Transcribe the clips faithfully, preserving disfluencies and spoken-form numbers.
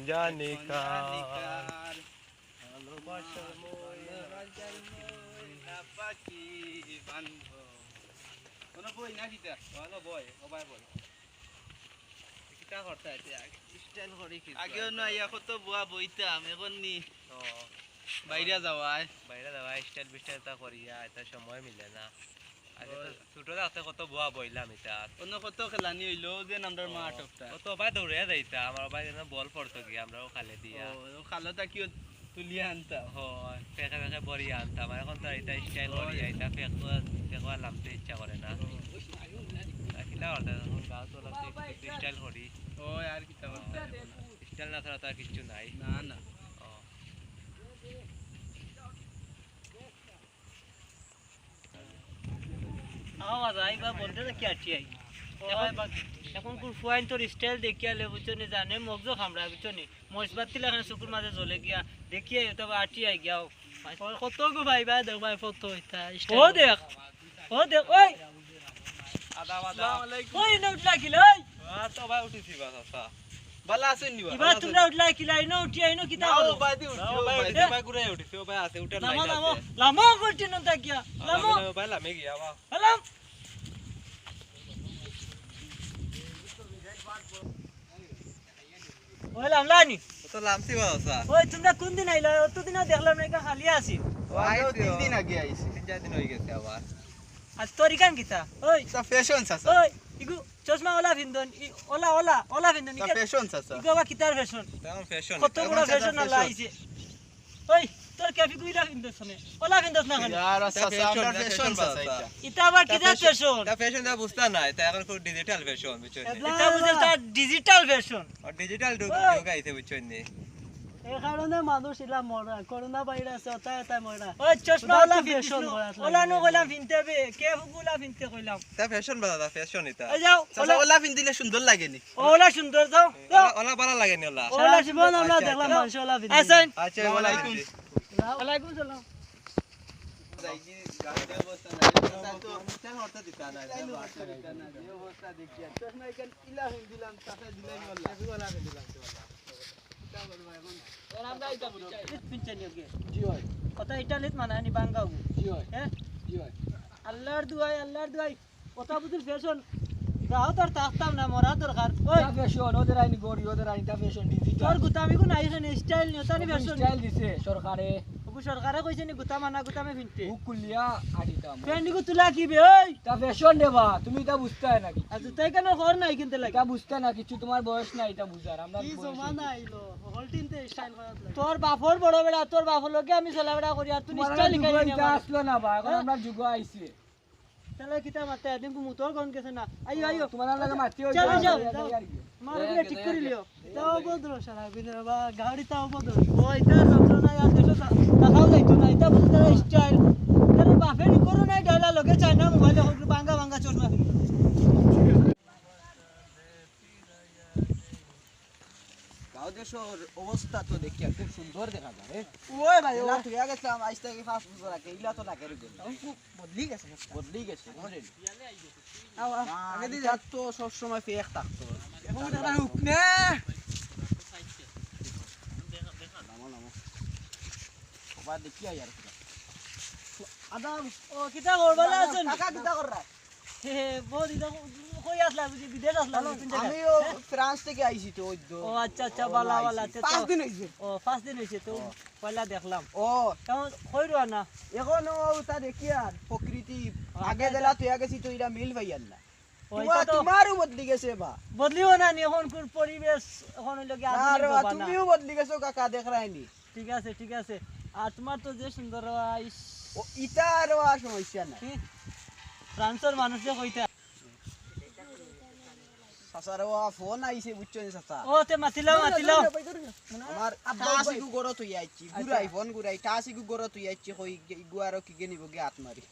জানি কার। ভালোবাসার ময়না পাখি বান্ধব। কোনো বই না কিতা? ভালো বই, ও ভাই বই। কিতা করতে আছে? আগে স্টাইল করি কি? আগেও না, ইয়া কত বুয়া বইতাম, এখন নি। ও। বাইরে যাওয়ায়। বাইরে যাওয়ায়, স্টাইল বিস্টাইল তা করিয়া, এটা সময় মিলে না। আগে তো ও। ছোট থাকতে কত বুয়া বইলাম এটা। অন্য কত খেলানি হইলো, যে নামটার ও, মাঠ ওটা। ও তো ভাই দৌড়ে যাইতা, আমার ভাই যেন বল পড়তো গিয়া, আমরাও খালে দিয়া। ও, ও খালো তা কিও তুলিয়া আনতা? ও, ফেঁকে ফেঁকে বড়ি আনতাম। আর এখন তো এটা স্টাইল ও। করি, এটা ফেঁকো, ফেঁকো আর লামতে ইচ্ছা করে না। ও। আর কিতা করতে, এখন গাছ তোলা তো একটু স্টাইল করি। ও, আর কিতা করতে? ও, স্টাইল না ছাড়া তো আর কিচ্ছু নাই। না, না। ও। আওয়াজ আই বা বলতে তো কি আছি আই। ও এখন, ভাই বা, এখন কোন ফুয়াইন তোর স্টাইল দেখিয়া লে, বুঝছো নি? জানে মগজ খামড়া, বুঝছো নি? মরিচ বাত্তি লাখান চকুর মাঝে জ্বলে গিয়া, দেখিয়া তো বা আটি আই গিয়াও। ও, কত গো ভাই, ভাই দেখ ভাই, কত ইতা ও স্টাইল। দেখ, ও দেখ, ওই। আদা, আদা। আসসালামু আলাইকুম। ওই, না উঠলা কিলা, ওই। আর তো ভাই উঠিছি বা, চাচা। ভালা আছেন নি বা? ইবা ভালা আছেন? তোমরা উঠলা কিলা, ইনো উঠি, ইনো কিতা না, ও করো? ভাই দি উঠছি, না, ও ও ভাই ভাই দি। ভাই ঘুরে উঠছি, ও ভাই আছে, উঠার লামো, লাইন লামো, আছে। লামো করছি না তা কিয়া? লামো। লামো, লামো, ভাই লামে গিয়া, বা। হলাম। ওই লামলানি। ও তো লামছি বা, চাচা। ওই তোমরা কোন দিন আইলা? অতদিন আর দেখলাম না, এটা খালি আছি। ও, আমরা আইছি, তিন ও। দিন আগে আইছি। তিন চার দিন হয়ে গেছে আবার। আর তোর ইখান কিতা? ওই। এটা ফ্যাশন, চাচা। ওই, ইগু চশমা ওলা ফিন্দন, ই ওলা, ওলা, ওলা ফিন্দন, এটা ইকে-, ফ্যাশন, চাচা। ইগু আবার কিতার ফ্যাশন? তেমন ফ্যাশন, কত তেমন বড় চাচা ফ্যাশন আলা ফ্যাশন। আইছে। ওই, তোর ক্যাফি গুইলা ফিন্দস নে। ওলা ফিন্দস না খালি। ইয়ার, এটা চাচা, ফ্যাশন, আমরা এটা ফ্যাশন, ফ্যাশন, চাচা, চাচা। এটা। এটা আবার এটা কিতার ফ্যাশন, ফ্যাশন? এটা ফ্যাশন, এটা বুঝতা না, এটা এখন খুব ডিজিটাল ফ্যাশন, বুঝছো নি? এবলা এটা বুঝে, এটা ডিজিটাল ফ্যাশন। আর ডিজিটাল যুগ, ওই। যুগ আইছে, বুঝছো নি? এই কারণে মানুষ ইলা মরা, করোনা ভাইরাসে ওটায় ওটায় মরা। ওই চশমা ওলা ফিন্দস না। ওলা নু কইলাম ফিনতে হবে, কে হুগুলা ফিনতে কইলাম। তা ফ্যাশন বালা, তা ফ্যাশন এটা। এই যাও, চাচা, ওলা ওলা ফিন্দিলে সুন্দর লাগে নি? ওলা সুন্দর যাও, যাও। ওলা, ওলা বালা লাগে নি ওলা? ওলা সুন্দর। আচ্ছা, দেখলাম আচ্ছা। মানুষ ওলা ফিন্দে। আছেন? আচ্ছা, ওলা ওয়ালাইকুম। ফিন্দি। ওয়ালাইকুম সালাম। জি অয়। কথা ইটালিত মানানি বাঙ্গাও। জি অয়। হ্যাঁ? জি অয়। আল্লাহর দুয়াই, আল্লাহর দুয়াই। কথা বুঝিল ফ্যাশন। যাও তোর থাকতাম না, মরা দরকার। ওই। তা ফ্যাশন, ওদের আইন গড়ি, ওদের আইন, তা ফ্যাশন ডিজিটাল। তোর গুতামি গুণ আইছে নি, স্টাইল নিও, তানি ওগুন ফ্যাশন। স্টাইল দিছে সরকারে। ওগু সরকারে কইছে নি গুতা মানা, গুতামে ফিনতে। বুক খুলিয়া আটিতাম। ফ্যান্ডিগু তুলা কি বে, ওই? তা ফ্যাশন দেবা, তুমি ইতা বুঝতায় না কিচ্ছু। আচ্ছা, তাই কেন কর না ইখানতে লাগে? ইতা বুঝতায় না কিচ্ছু, তোমার বয়স নাই ইতা বুঝার। আমরা কি বয়স জমানা হইছে। আইলো, হলটিনতে স্টাইল করাত লাগে। তোর বাপর বড় বেড়া, তোর বাপর লগে আমি চলাফেরা করি, আর তুই তোমার স্টাইল যুগ হিকাই ইতা আমার। আসলো না বা, এখন হ্যাঁ? আমরা যুগ আইছে। তাহলে কিতা মারতে একদিন কু মুতর গন্ধ গেছে না। আইও, আইও। তোমার লগে মারতে হইছে। চলো, যাও, যাও। যাও। মারো, ঠিক করি লিও। তাও ভদ্র সারা বিনে বাবা, গাড়ি তাও ভদ্র। ওই তার যন্ত্রণা আর দেশে তা-, দেখাও যাইতো না। এটা বুঝতে স্টাইল। তার বাপে নি করো নাই, ডালা লগে চায় না, মোবাইলে হোক, ভাঙ্গা ভাঙ্গা চশমা ফিরে। গাঁও দেশর অবস্থা তো দেখিয়া খুব সুন্দর দেখা যায়, এ? ওই ভাই, ইলা ওই। তুই আগে গেছিলাম, আজ থেকে পাঁচ বছর আগে, ইলা তো লাগে রে। এখন খুব বদলি গেছে অবস্থা। বদলি গেছে, বুঝলি? আও, আও, না, আগে দিয়ে ইটা যাও। তো সবসময় ফেক থাকতো। এখন দেখা হুক না। নামো, নামো। ওবা দেখি আই আর কিতা। আদাব। ও, কিতা খবর, ভালা আছেন? কাকা, কিতা কররা? হে, হে, বহুত দিন কই আসলা বুঝি, বিদেশ আসলা বুঝি, কোন জায়গায়? আমিও হ্যাঁ? ফ্রান্স থেকে আইছি তো, ওই তো। ও, আচ্ছা, আচ্ছা, ও, বালা, না বালা, আইছি। তে তো পাঁচ দিন হইছে। ও, পাঁচ দিন হইছে তো, ও। পয়লা দেখলাম। ও। এখন কই রওনা? এখন ও তা দেখি আর প্রকৃতি ও, আগে আচ্ছা, যেলা আচ্ছা। তুই গেছি তো, এটা মিল পাই আর না। ও, তোমার, এটা তো তোমারও বদলি গেছে বা। বদলিও না নি, এখন কোন পরিবেশ, এখন হইলো কি না আধুনিক রে বা, জমানা। তুমিও বদলি গেছো কাকা, দেখরায় নি। ঠিক আছে, ঠিক আছে। আর তোমার তো যে সুন্দর আইস। ও, ইতা আর ও আর সমস্যা নাই। কি? ফ্রান্সের মানুষ যে কইতা। চাচা রে, ও ফোন আইছে, বুঝছো নি চাচা? ও, তে মাতিলাও, মাতিলাও। আমার আব্বা টাচ ইগু গরো তুই আইছি, আচ্ছা। ঘুরাই, ফোন ঘুরাই, টাচ ইগু গরো তুই আইছি, কই ইগু আরো কি গেনিব গে হাত মারি।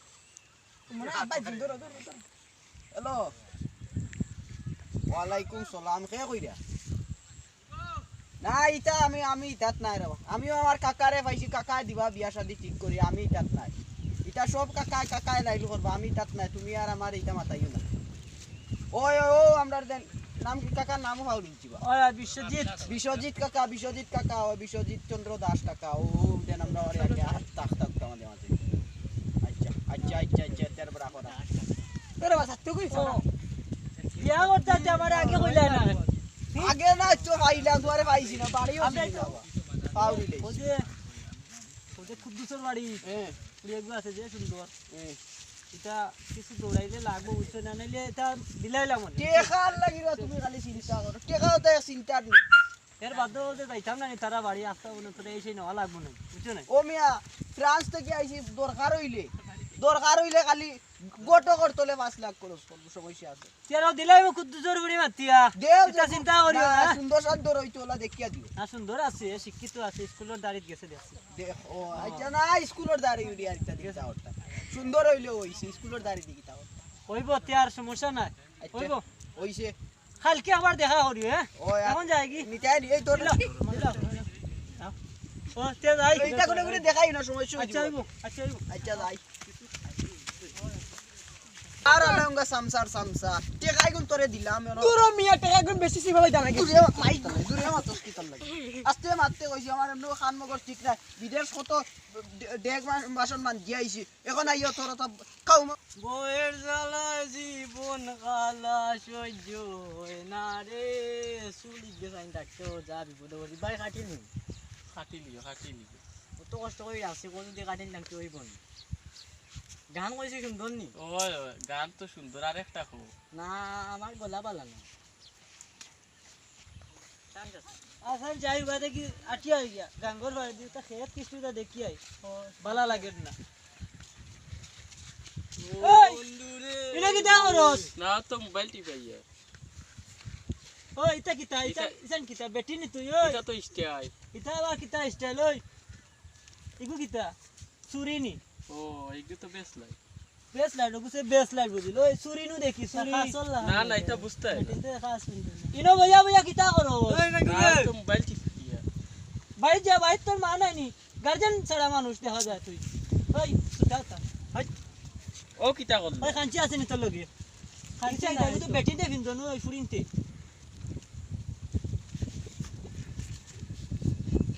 মানে আব্বা জিন্দো রো, ধরো, ধরো। হ্যালো। ওয়ালাইকুম সালাম, কে কইরা? না, ইতা আমি, আমি ইতাত নাই রে বা। আমিও আমার কাকারে পাইছি, কাকায় দিবা বিয়া শাদি ঠিক করি, আমি ইতাত নাই। ইতা সব কাকায়, কাকায় লাইল করবা, আমি ইতাত নাই, তুমি আর আমার ইতা মাতাইও না। ওই, ওই, ও, আমরার দেন, নাম কি কাকা? নামও পাউরিলিছি বা। ওই বিশ্বজিৎ। বিশ্বজিৎ কাকা, বিশ্বজিৎ কাকা, ও বিশ্বজিৎ চন্দ্র দাস কাকা, ও, ও, দেন আমরা ওরে আগে হাত তাক তাক আমাদের মাঝে। আচ্ছা, আচ্ছা, আচ্ছা, আচ্ছা, তারপর রাখো না। তোরা বাসা তো কই ও। বিয়া করতে আছে আমার আগে কইলা না। আগে না তো পাইলাম, তোমারে পাইছি না, বাড়িও আমরা চিনি তো না বা। পাউরিলিছি। ওই যে, ওই যে কুদ্দুসর বাড়ি। হ্যাঁ। পুড়িয়াগু আছে যে সুন্দর। হ্যাঁ। ইটা কিছু দৌড়াইলে লাগবো, বুঝছো না? নাইলে ইটা বিলাইলাম অনে। টেকার লাগি রে তুমি খালি চিন্তা করো। টেকাও তো এক চিন্তার নেই। এর বাদেও যে যাইতাম না নি, তারা বাড়ি আসতে মনে করে এই সেই নেওয়া লাগবো না, বুঝছো না? ও মিয়া, ফ্রান্স থাকি আইছি, দরকার অইলে, দরকার অইলে খালি ঘটকর তলে পাঁচ লাখ খরচ করবো, সমস্যা আছে। তেরো দিলাই আমি কুদ্দুসর বুড়ি মাতিয়া। দেও ইটা যে চিন্তা করিও না, না। সুন্দর সান্দর অইতো ওলা দেখিয়া দিও। না, সুন্দর আছে, শিক্ষিত আছে, স্কুলর দাড়িত গেছে দেখছি। দেখ, ও, আচ্ছা, না, স্কুলর দাড়ি উড়ি আর ইটা দিকে যাওয়ারটা। সুন্দর অইলে অইছে, স্কুলর দাড়ি দিকে যাওয়ারটা। অইবো, তে আর সমস্যা নাই। আচ্ছা, অইবো। অইছে। কালকে আবার দেখা করিও, হ্যাঁ? ও, এখন যাই কি? নিতাই নি, এই তোর। ও, তে যাই। ইটা করে করে দেখাই না, সমস্যা আচ্ছা, অইবো। আচ্ছা, অইবো। আচ্ছা, যাই। আর আনাঙ্গা সামসার সামসা। টেকাই গুন তোরে দিলাম, এনো। দূর মিয়া, টেকাই গুন বেশি সিবা ভাই দানা কি? দূরে মাই, দূরে মাতস কি তোর লাগি? আস্তে মাততে কইছি, আমার এমনি খান মগজ ঠিক নাই। বিদেশ কত ডে-, ডেগ মা-, বাসন মানজি আইছি। এখন আইও তোর তা খাও মা। বউয়ের জ্বালায় জীবন কালা সহ্য হয় না রে। চুলি দিয়ে সাইন ডাকতে যা বিপদে পড়ি। ভাই কাটিনি। কাটিলিও, কাটিলিও। অত কষ্ট করে আসছে, কোন দিয়ে কাটিনি ডাকতে হইব না। গান কইছে সুন্দর নি? ওই, ওই, গান তো সুন্দর, আর একটা কো। না, আমার গলা বালা না। আসাম যাই বাদে কি আটিয়া হইয়া, গাঙ্গর বাড়ি দিয়ে তা খেত কিস্তুটা দেখি আই। বালা লাগে না। ও এই, বন্ধু রে। এটা কি দেখা করস? না তো মোবাইল টিপাইয়া। ও, ইতা কিতা? ইতা, ইতা ইসান কিতা? বেটি নি তুই, ওই? ইতা তো স্টাইল। ইতা আবার কিতা স্টাইল, ওই? ইগু কিতা? চুরি নি? ও, ইগু তো বেশ লাই। বেশ লাই, ওগু সে বেশ লাই বুঝিল। ওই চুরি নু দেখি, চুরি। না, না, ইতা বুঝতে হয় না। বেটিতে খাস নি। ইনো বইয়া বইয়া কিতা করো? ওই, না, তো মোবাইল টিপি দিয়া। বাইরে যা, বাইরে তোর মা নাই নি? গার্জিয়ান ছাড়া মানুষ দেখা যায় তুই। ওই, সুতা উতা। হাই। ও কিতা করলো? ওই খাঞ্চি আছে নি তোর লগে? খাঞ্চি কিতা আছে, নাই আমি তো তো। বেটিতে ফিন্দো নু, ওই ফুরিনতে।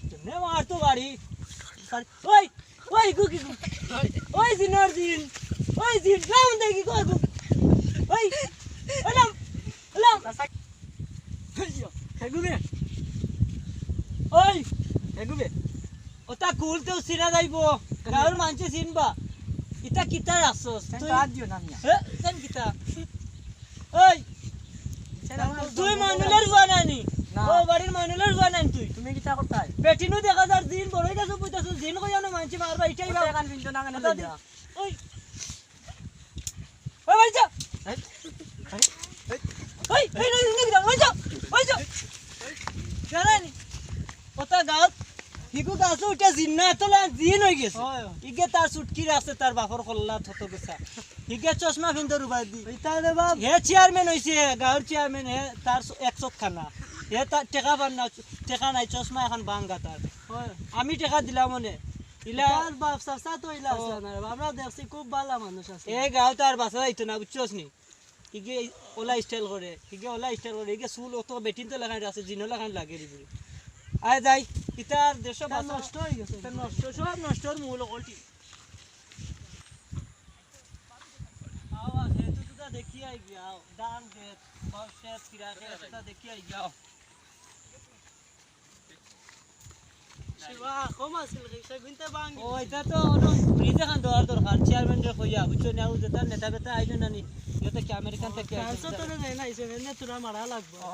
কেমনে মার তো বাড়ি। ওই, ওই, গু, গু, গু। ওই, জিনর জিন। ওই, জিন, লাম দেখি, গু, গু। ওই, ওই, লাম। হ্যালো। হেগুবে। ওই। হেগুবে। ওটা কুলতেও চিনা যাইবো। গাঁওর মানষে চিনবা। ইতা কিতা রাখছস? তুই কাট দিও না মিয়া। হে, সেন কিতা? ওই। সেন আমার তুই বন্ধু মানুলের হুয়া নানি? না। ও বাড়ির মানুলের হুয়া নানি তুই? তুমি কিতা করতাই? বেটিনু দেখা যার দিন বড় হয়ে গেছে, বুঝতেছ? দিন কই জানো মানষে মারবা, ইটাই ওটা ভাব। এখন বিন্দু না কেন ওটা লইয়া? দি-, ওই। ওই, ওই যা। এই, এই, এই। ওই, এই, এই, এই, ওই যা, ওই যা। জানানি? ওটা গাঁত, হিগু গাছে উঠে জিন্না তোলা জিন হয়ে গেছে। হয়। ইগে তার চুটকির আছে, তার বাপর কল্লা থত গেছা। হিগে চশমা ফিন্দর উবাই দি। ইতা রে বাপ। হে চেয়ারম্যান হইছে, গাঁওর চেয়ারম্যান, হে তার স-, এক চোখ খানা। হে তার টেকা পার না, টেকা নাই, চশমা এখন ভাঙ্গা তার। হয়। আমি টেকা দিলাম মনে। ইলা তার বাপ চাচা তো ইলা আছে ও। না, আমরা দেখছি খুব ভালা মানুষ আছে। এ গাঁও তো আর বাঁচা যাইতো না, বুঝছস নি? হিগে ওলা স্টাইল করে, হিগে ওলা স্টাইল করে, হিগে চুল অত বেটিন তো লাগাই আছে, জিনো লাগাই লাগে রে বুড়ি। আয় যাই, ইতার দেশো তা বাঁচা নষ্ট হয়ে গেছে। তা নষ্ট, সব নষ্টর মূল অকলটি। আও, আও, হে তো দুটা দেখি আই গিয়া, আও, দাম দে, সব শেষ, কিরা শেষ, দুটা দেখি আই গিয়া, আও। শিবা, কম আছিল, সেগুনতে ভাঙি ও, গেছে। এটা তো হলো ব্রিজ এখন দেওয়ার দরকার, চেয়ারম্যানরে কইয়া, বুঝছো না, ও যেটা নেতা বেতা আইলো না নি, ইয়ে তো কি আমেরিকান ও, থেকে আইলো, ফ্রান্সও তো বুঝছো? নেই না, এই সেখানে তোরা মারা লাগবো। ও,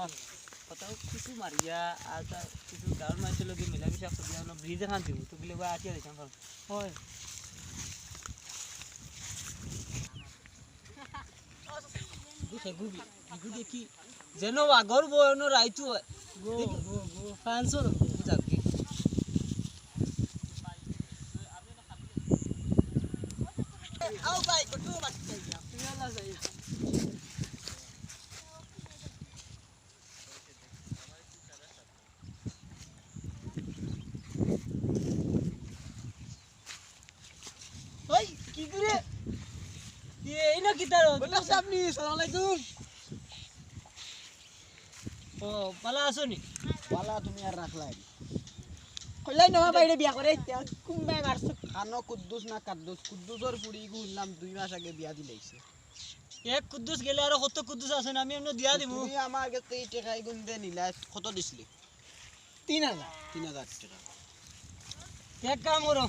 কথা কিছু মারিয়া, আর তা কিছু গাঁওর মানষর লগে মিলামিশা করিয়া হলো ব্রিজ এখন দিব, তো গেলে ওই আটিয়া দিতাম পারবো। হয়। গুছে গুবি, গুবি দেখি। যেন আগর বয়নো রাইতু হয়। গো, দেখি। গো, গো। ফ্রান্সর গো, যাক গি। আও ভাই, কত বাকি চাই? তুমি আল্লাহ চাই। ওই, কি করে? এ, এই না কি তার? ওটা আপনি, সালাম আলাইকুম। ও, ভালা আছো নি? ভালা, তুমি আর রাখলায় নি। কইলাই না, বাইরে বিয়া করে আইতে, কুম্বায় মারছো। খানো কুদ্দুস না কাদ্দুস? কুদ্দুসর ফুড়ি গু হুনলাম দুই মাস আগে বিয়া দিলাইছে। এক কুদ্দুস গেলে আরো কত কুদ্দুস আছে না, আমি এমনে দিয়া দিমু। তুমি আমার গেছে ই টেকা ইগুন দে নিলা, কত দিছলি? তিন হাজার। তিন হাজার টেকা। এক কাম করো,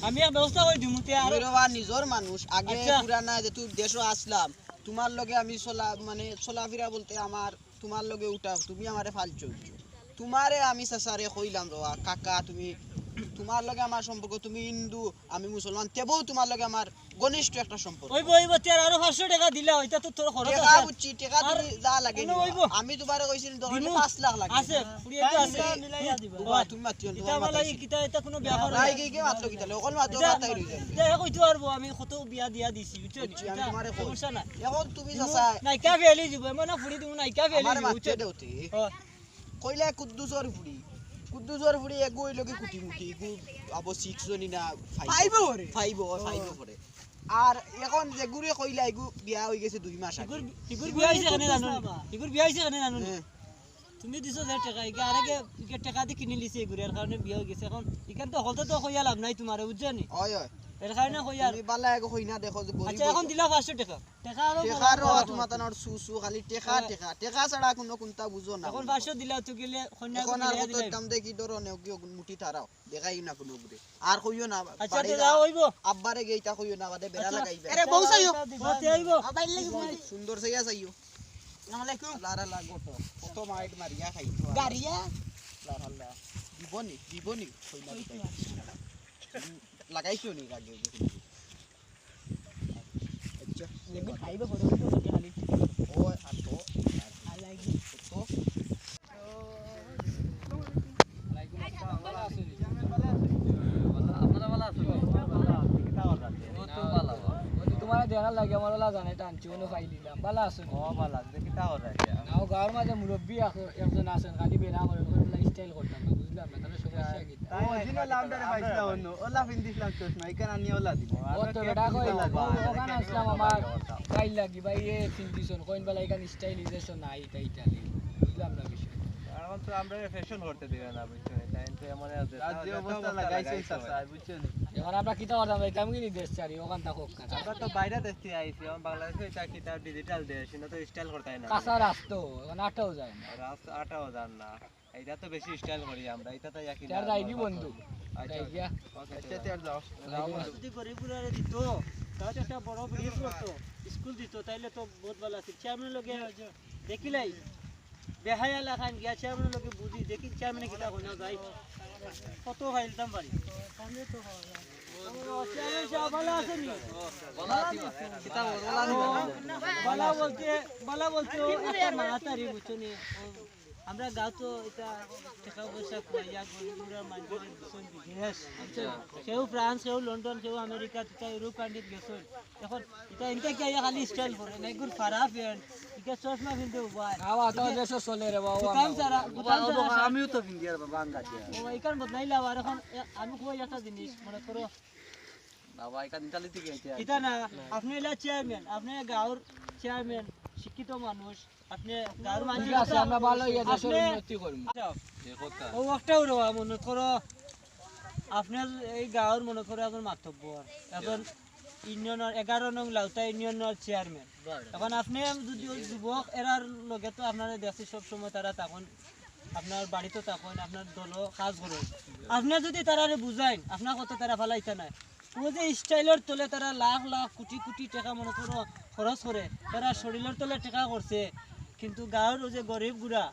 আমি এক ব্যবস্থা করি দিমু, তে আরো তুমি রে বা নিজর মানুষ, আগে আচ্ছা। পুরানা যে তুই দেশো আসলাম, তোমার লগে আমি চলা-, মানে চলাফিরা বলতে আমার, তোমার লগে উঠা, তুমি আমারে ফাল চলছো। তোমারে আমি চাচারে কইলাম রে বা, কাকা, তুমি, তোমার লগে আমার সম্পর্ক, তুমি হিন্দু, আমি মুসলমান, তেবউ তোমার লগে আমার ঘনিষ্ঠ একটা সম্পর্ক। ওইবো, ওইবো, তে আরো পাঁচশো টেকা দিলা, ওইটা তো তোর খরচ টেকা আছে। বুঝছি, টেকা আর তুমি যা লাগে অন্য নিবা। ওইবো। আমি তোমারে কইছি, দরকার দিমু। পাঁচ লাখ লাগে। আছে, ফুড়ি একটু আছে। মিলাইয়া দিবা। বাবা, তুমি মাতিও না, ইটা তোমার আমার মাথায় লাগি, আছে। কিতা, ইটা কোনো ব্যাপার নাই, না। কি, কি মাত্র কিতা, অকল মাত্র ইটা, মাথায় রইছে। ইটা কইতে পারবো, আমি কত বিয়া দিয়া দিছি, বুঝছো নি? বুঝছি, আমি ইটা তোমারে কই। সমস্যা নাই। এখন তুমি দিমু, চাচা। নাইকা ফেলি দিব, এমন না ফুড়ি দিমু, নাইকা ফেলি আমার দিব, মাততে বুঝছো? দেও তে। ও। কইলা কুদ্দুসর ফুড়ি। কুদ্দুসর ফুড়ি এগু অইলো কি কুটি মুটি, এগু আবো six জনি না five। Five ও পড়ে? Five ও, ও। Five ও পড়ে। আর এখন যেগুরে কইলা এগু বিয়া অই গেছে দুই মাস আগে। ইগুর, ইগুর বিয়া অইছে কেনে জানো নি? ইগুর বিয়া অইছে কেনে জানো নি? হ্যাঁ। তুমি দিছো যে টেকা, ইগা আরেগে, ইগা টেকা দি কিনি লিছে ইগুরে, এর কারণে বিয়া অই গেছে। এখন ইখান তো হকলতা তো কইয়া লাভ নাই তোমারে, বুঝছো নি? অয়, অয়। এর কারণে কইয়ার। তুমি বালা এগু কই না দেখো যে গরিব আচ্ছা, এখন অইছে। দিলা পাঁচশো টেকা। টেকা আরো টেকা বড় আরো বড়। তোমার তানোর সু সু, খালি টেকা, হ্যাঁ। টেকা। টেকা ছাড়া কোনো কুন্তা বুঝো না। এখন পাঁচশো দিলা তো গেলে কইনা এখন আর মিলাই কত দিলাই। দাম দেখি ডরো নেও কি মুঠি তারাও। দেখাই না কোনো ঘুরে। আর কইও না, আচ্ছা, বাড়ি তে যা। যাও, অইবো। আব্বারে গিয়া ইতা কইও না, বাদে বেড়া আচ্ছা। লাগাইবা। এরে বউ চাইও। ও, তে অইবো। আবার লাগি বউ চাইও। সুন্দর চাইয়া চাইও। আসসালামু আলাইকুম। আল্লাহ, আল্লাহ, গোটো। কত মাইট মারিয়া খাইছো। গাড়িয়া। আল্লাহ, আল্লাহ। দিবনি, দিবনি, কইনা দিবাই। লাগাইছো নি আগে? আচ্ছা। এমনি খাইবে বড় বড় করে খালি। ও, আর তো, আর আর লাগি। তো। ওয়ালাইকুম আসসালাম, ভালা আছো নি? আপনারা ভালা আছেন? ও তো ভালা। ওই যে তোমার দেখার লাগি আমার ওলা জানে টানছি, অনো পাইলিলাম। ভালা আছো নি? ও ভালা, দেখি তা ওরা। না, ও গাঁওর মাঝে মুরব্বি এক-, একজন আছেন, খালি বেড়া করে, করে ওলা style করতাম না, বুঝলাম না, তাহলে সমস্যা কি? ও, জিনো লামডারে পাইছিলাম অন্য। ওলা পিন্দিছিলাম চশমা, ইখান আনি ওলা দিলে। ও তো বেটা কই, ওখানে আসলাম আমার ভাই লাগি, ভাই, এ পিন্দিছন, কইন বেলা ইখান stylization নাই, ইটা ইটালি। বুঝলাম না বিষয়। এখন তো আমরা fashion করতে দিবে না, বুঝছো? তাই তো এমন আছে। আর যে অবস্থা লাগাইছে, লাগাইছে চাচা, বুঝছো নি? এখন আমরা কিতা করতাম, যাইতাম কি নি দেশ ছাড়ি, ওখান থাকো। আমরা তো বাইরে দেশ থেকে আইছি, এখন বাংলাদেশে এটা কিতা digital দেশ, এটা তো style করতে হয় না। কাঁচা রাস্তা, এখন আটাও যায় না। রাস্তা আটাও যায় না। এটা তো বেশি style করি আমরা, এটা তো একই তার না, যাইবি বন্ধু। আচ্ছা, যাই গিয়া। আচ্ছা, আচ্ছা, আচ্ছা। যাও। যাও বন্ধু। যদি গরিব গুলারে দিত, তাহলে একটা বড় bridge করতো, স্কুল দিত, তাইলে তো বহুত ভালা আছিল। চেয়ারম্যানের লগে দেখিলাই, বেহায়া লাখান গিয়া চেয়ারম্যানের লগে বুঝি, দেখি চেয়ারম্যানে কিতা কয় না যাই। কত ফাইলতাম পারি। ও, চেয়ারম্যান সাহেব, ভালা আছেন নি? ভালা আছি। কিতা বলবো, ভালা আছি। ভালা বলতে, ভালা বলতে, ও একটা মাতারি বুঝছো নি? ও আমরা গাঁও তো এটা টাকা পয়সা খুয়াইয়া গরিব গুড়া মানুষের দিছইন বিদেশ। আচ্ছা। কেউ ফ্রান্স, কেউ লন্ডন, কেউ আমেরিকা, দুটা ইউরোপ কান্ট্রিত গেছইন। এখন এটা ইনকা কি আইয়া খালি style করে, না এগুর ফাড়া প্যান্ট, এটা চশমা পিনতে উবায়। খাওয়া তো দেশে চলে রে বাবা, দোকান আমরা ছাড়া, বলি। দোকান বাবা, ছাড়া বাবা, আমিও তো পিন্দি আর বাবা, আঙ্গা দিয়া। ও, এখান বদলাই লাও, আর এখন এ-, আমি কই একটা জিনিস, মনে করো, বাবা, এখান ইতালি থেকে আইতে হয়। এটা না, আপনি এলা চেয়ারম্যান, আপনি গাঁওর চেয়ারম্যান, শিক্ষিত মানুষ, আপনি গাঁওর মানুষ ঠিক আছে, আমরা ভালো ইয়া দেশের আপনি উন্নতি করবো। আচ্ছা, এ কথা। ও একটা উড়ো, মনে করো, আপনার এই গাঁওর মনে করো একজন মাতব্বর, একজন ইউনিয়নের এগারো নং লাউতা ইউনিয়নের চেয়ারম্যান। এখন আপনি যদি ওই যুবক এরার লগে তো আপনারা দেখছি সব সময় তারা তখন আপনার বাড়িতে তখন আপনার দলও কাজ করে। আপনি যদি তারারে বুঝাইন, আপনার কথা তারা ফালাইতা নায়। ও যে স্টাইলর তলে তারা লাখ লাখ কোটি কোটি টাকা মনে করো খরচ করে, তারা শরীরের তলে টাকা করছে, কিন্তু গাঁওর ও যে গরিব গুড়া,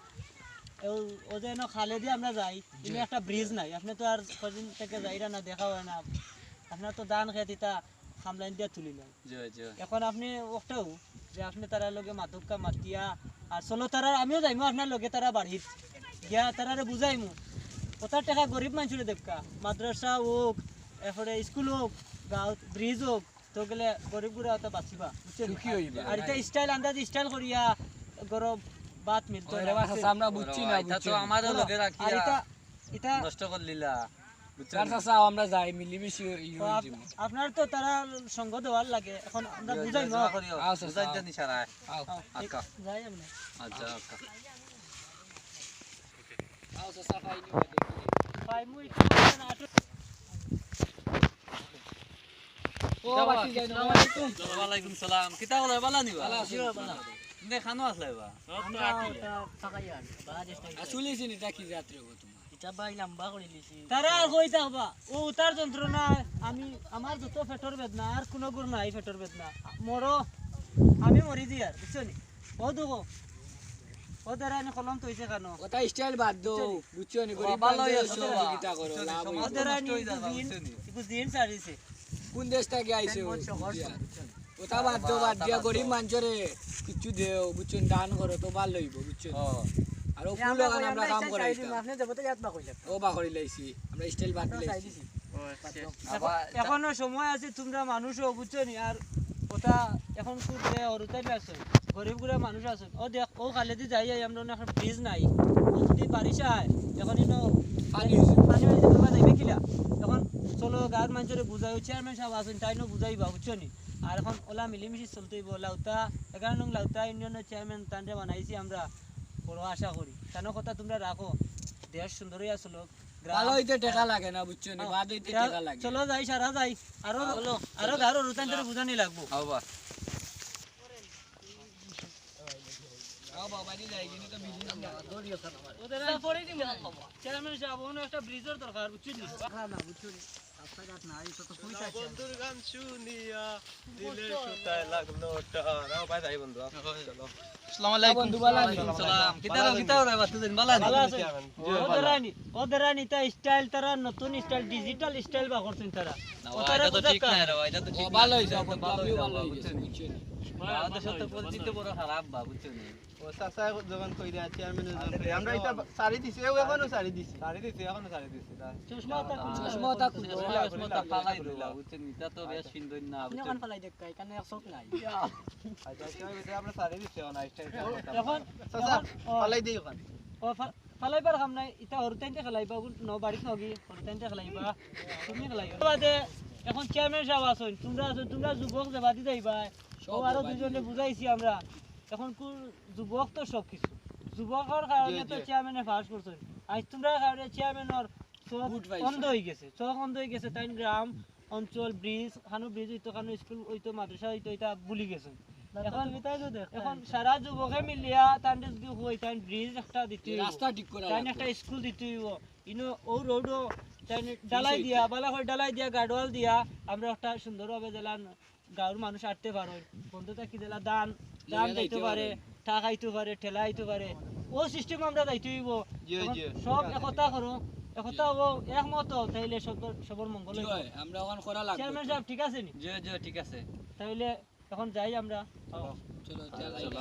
ও, ও যে এনো খালে দিয়ে আমরা যাই, কিন্তু একটা ব্রিজ নাই। আপনি তো আর কদিন থেকে যাইরা না, দেখা হয় না। আপনার তো ধান খেত ইতা খামলাইন দিয়া তুলি লয়। জি, জি। এখন আপনি ওটাও যে আপনি তারার লগে মাতুক্কা মাতিয়া, আর চলো তারা, আমিও যাইমু আপনার লগে তারা বাড়িত গিয়া তারারে বুঝাইমু। কত টাকা গরিব মানুষরে দেবকা, মাদ্রাসা হোক, এরপরে স্কুল হোক, গাঁও ব্রিজ হোক, তো গেলে গরিব গুড়া অত বাঁচিবা, বুঝছেন? সুখী হইবা। আর এটা স্টাইল আন্দাজ স্টাইল করিয়া গরম ভাত মিলতো ওই না, রে বাস, বুঝছেন? আমরা বুঝছি না, এটা তো বুঝছি না। আমারও শোনো, লগে রাখিয়া আর এটা, এটা নষ্ট করলিলা। বুঝছেন? চাচা, আমরা যাই, মিলিমিশি ই তো আপ-, হইজিমু। আপনার তো তারা সঙ্গ দেওয়ার লাগে, এখন আমরা বুঝাই না। আচ্ছা, বুঝাই আচ্ছা। জানি সারা। আও। আও, আক্কা। যাই আমরা। আচ্ছা, আক্কা। আও, চাচা, পাইনি বা দেখি। পাইমু একটু না, আটো। ও, বাকি যাই না। আসসালামু আলাইকুম। ওয়ালাইকুম সালাম। কিতা খবর, বালা নি বা? বালা আছি। জি, বালা। তুমি খানো আসলে বা? আমরা ওটা থাকাই আর, বাংলাদেশ থাকি। আসলে চিনি, তা কি যাত্রা গো তোমার? ইটা ভাই লম্বা করি লিছি। তারা আর কই থাকবা? ও উতার যন্ত্রণা, আমি, আমার যত পেটর বেদনা, আর কোনো গুর নাই পেটর বেদনা। মরো, আমি মরি যাই আর, বুঝছো নি? ও দেখো, ও দেরানি কলম তৈছে কেন? ওটা স্টাইল বাদ দেও, বুঝছো নি? ও, গরিব ভালো মানুষের হইছে, সহযোগিতা করো, বুঝছো নি? লাভ সমাজ হইছে। নষ্ট হয়ে যাবে, বুঝছো নি? একটু জিন সারিছে। কোন দেশ থাকি আইছে ও? বুঝিয়া। ওটা বাদ দেও, বাদ দিয়া গরিব মানুষরে কিচ্ছু দেও, বুঝছো নি? দান করো, তো ভালো হইব, বুঝছো নি? ও। আর ও ফুল লাগান আমরা কাম করাইতাম। আপনি যাবো তো ইয়াত বা কইলে। ও বা করি লাইছি, আমরা স্টাইল বাদ দিলাইছি। ও, আচ্ছা। আবার এখনো সময় আছে, তোমরা মানুষ হও, বুঝছো নি? আর কথা এখন খুব যে অরুতাই লাগছে, গরিব গুড়া মানুষ আছেন। ও দেখ, ও খালেদি যাই, আই আমরা অনেক ব্রিজ নাই। ও যদি বারিশ আয়, এখন ইনো পানি হইছে। পানি হইছে, তোমরা যাইবে কিলা? এখন চলো, গাঁর মানুষরে বুঝাই, চেয়ারম্যান সাহেব আছেন, তাইনও বুঝাইবা, বুঝছো নি? আর এখন ওলা মিলিমিশি চলতে হইব। লাউতা, এগারো নং লাউতা ইউনিয়নের চেয়ারম্যান তানরে বানাইছি আমরা, বড় আশা করি। তানোর কথা তোমরা রাখো, দেশ সুন্দর হইয়া চলো। গ্রাম ভালো হইতে টেকা লাগে না, বুঝছো নি? হ্যাঁ। বাদ হইতে টেকা লাগে। চলো যাই, সারা যাই। আরো, আরো গাঁর অরুতাইন্তরে বুঝানি লাগবো। আও বা। আও বা, বাড়ি যাই, কিন্তু তো বিল্ডিং না। ওদের আর পরে দিন। চেয়ারম্যান সাহেব, অনো একটা ব্রিজর দরকার, বুঝছো নি? না, না, বুঝছো নি? রাস্তাঘাট নাই, তো, তো কই থাকে? বন্ধুর গান শুনিয়া দিলের সুতায় লাগলো টান। আও ভাই, যাই বন্ধু, আও। চলো। আসসালামু আলাইকুম। বন্ধু, ভালো আছেন? ওয়ালাইকুম সালাম। কিতা রে, কিতা রে, বাদ দিন, ভালো আছেন? ভালো আছি আমি। ও দেরানি, ও দেরানি, তা স্টাইল তারা নতুন স্টাইল, ডিজিটাল স্টাইল বার করছেন তারা। না, ও, তারা এটা তো ঠিক না রে, এটা তো ঠিক না। ভালো হইছে, ভালো হইছে, ভালো হইছে, বুঝছো নি? বাংলাদেশে তো পরিস্থিতি বড় খারাপ বা, বুঝছো নি? ও চাচা যখন কইরা, চেয়ারম্যান যখন কইরা, আমরা এটা সারি দিছি, ও এখনো সারি দিছি। সারি দিছি, এখনো সারি দিছি, না। চশমা তা খুলো। চশমা তা খুলো। চশমা তা ফালাই দিলা, বুঝছো নি? এটা তো বেশ সুন্দর না, আপনি বুঝছো নি? ফালাই দেখ, এখানে এক চোখ নাই। আচ্ছা, আচ্ছা, ওই যে আমরা সারি দিছি, ও নাইস টাইম। এখন, চাচা, এখন, ও, ফালাই দেই ওখানে। ও, ফা-, ফালাইবার কাম নাই, ইটা অরুতাইন্তে খেলাইবা, ওগুন ন বাড়িত নগি, অরুতাইন্তে খেলাইবা, তুমি খেলাইবা। বাদে এখন চেয়ারম্যান সাহেব আছইন, তোমরা আছো, তোমরা যুবক যে বাদি যাইবা, ও আরো দুইজনে বুঝাইছি আমরা। এখন কু-, যুবক তো সব কিছু। যুবকর কারণে তো চেয়ারম্যানে পাস করছইন। আজ তোমরা কারণে চেয়ারম্যানর চোখ অন্ধ হয়ে গেছে, চোখ অন্ধ হয়ে গেছে, তাই গ্রাম অঞ্চল, ব্রিজ, খানো ব্রিজ হইতো, খানো স্কুল হইতো, মাদ্রাসা হইতো, এটা ভুলি গেছে। এখন, এখন সারা যুবকে মিলিয়া তানরে যদি কই, তান ব্রিজ একটা দিতে হইব, রাস্তা ঠিক করা তান লাগবে। একটা স্কুল দিতে হইব। ইনো ও রোডও তান ঢালাই দিয়া, ভালা করে ঢালাই দিয়া, গার্ডওয়াল দিয়া, আমরা একটা সুন্দরভাবে জেলা গাঁওর মানুষ আটতে পারে, বন্ধ থাকি জেলা ধান, ধান যাইতে পারে, ঠা খাইতে পারে, ঠেলা আইতে পারে। ও সিস্টেম আমরা যাইতে হইব। জি, এখন জি, সব ঠিক আছে, একতা ঠিক আছে। করো, একতা হবো, একমত হও, তাইলে সব, সবর মঙ্গল হইব। আমরা ওখান করা লাগবে। চেয়ারম্যান সাহেব, ঠিক আছে নি? জি, জি, ঠিক আছে। তাইলে এখন যাই আমরা। চলো, চলো, চলো।